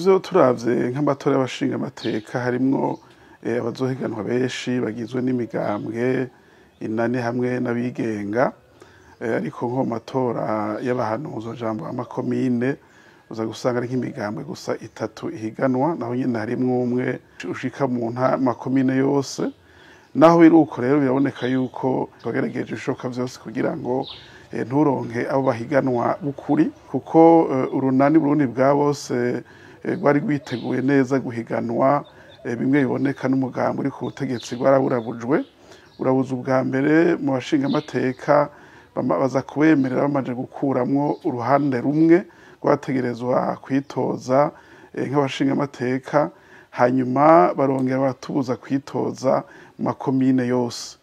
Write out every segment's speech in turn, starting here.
Nivyo, turavye nk'amatora y'abashingamateka harimwo abazohiganwa benshi bagizwe n'imigambwe inani hamwe n'abigenga, ariko nko mu matora y'abahanuzi jambo amakomine uza gusanga ari nk'imigambwe gusa itatu ihiganwa, naho nyene harimwo umwe ushika mu makomine yose. Naho biri uko rero, biraboneka yuko twagerageje ibishoboka vyose kugira ngo nturonke abo bahiganwa b'ukuri, kuko urunani Burundi bwa bose rwari rwiteguye neza guhiganwa bimwe biboneka n'umugambi uri ku butegetsi. Rwaraburabujwe, urabuza ubwa mbere mu bashingamateka, baza kubemerera bamaze gukuramwo uruhande rumwe rwategerezwa kwitoza nk'abashingamateka, hanyuma barongera baratubuza kwitoza mu makomine yose.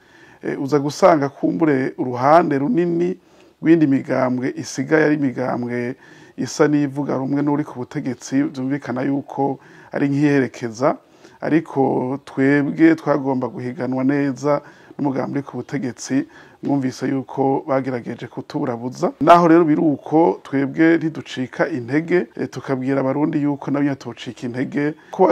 Uza gusanga kumbure uruhande runini rw'indi migambwe isigaye ari imigambwe isa n'ivuga rumwe n'uri ku butegetsi, byumvikana yuko ari nk'iherekeza, ariko twebwe twagomba guhiganwa neza n'umugambi uri ku butegetsi. Mwumvise yuko bagerageje kuturabuza. Naho rero biri uko, twebwe ntiducika intege, tukabwira Abarundi yuko nabo nyene tocika intege, ko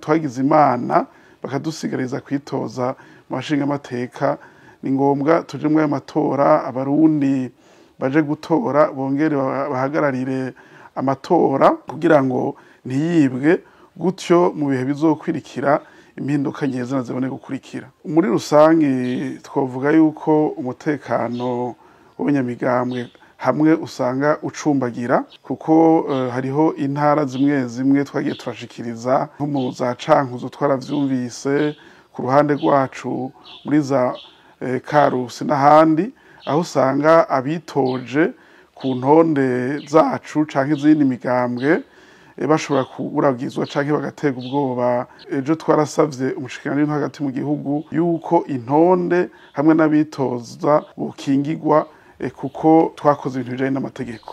twagize Imana bakadusigariza kwitoza mu bashingamateka. Ni ngombwa tuje muri ayo matora, Abarundi baje gutora, bongere bahagararire amatora kugira ngo ntiyibwe, gutyo mu bihe bizokwirikira impinduka nyezina zibone gukurikira. Muri rusange twavuga yuko umutekano w'abanyamigambwe hamwe usanga ucumbagira, kuko hariho intara zimwe zimwe twagiye turashikiriza, nko mu za Cankuzo twaravyumvise ku ruhande rwacu, muri za Karusi n'ahandi, aho usanga abitoje ku ntonde zacu canke izindi migambwe bashobora kuburagizwa canke bagaterwa ubwoba. Ejo twarasavye umushikiranganji w'intwaro hagati mu gihugu yuko intonde hamwe n'abitoza bokingirwa, kuko twakoze ibintu bijanye n'amategeko.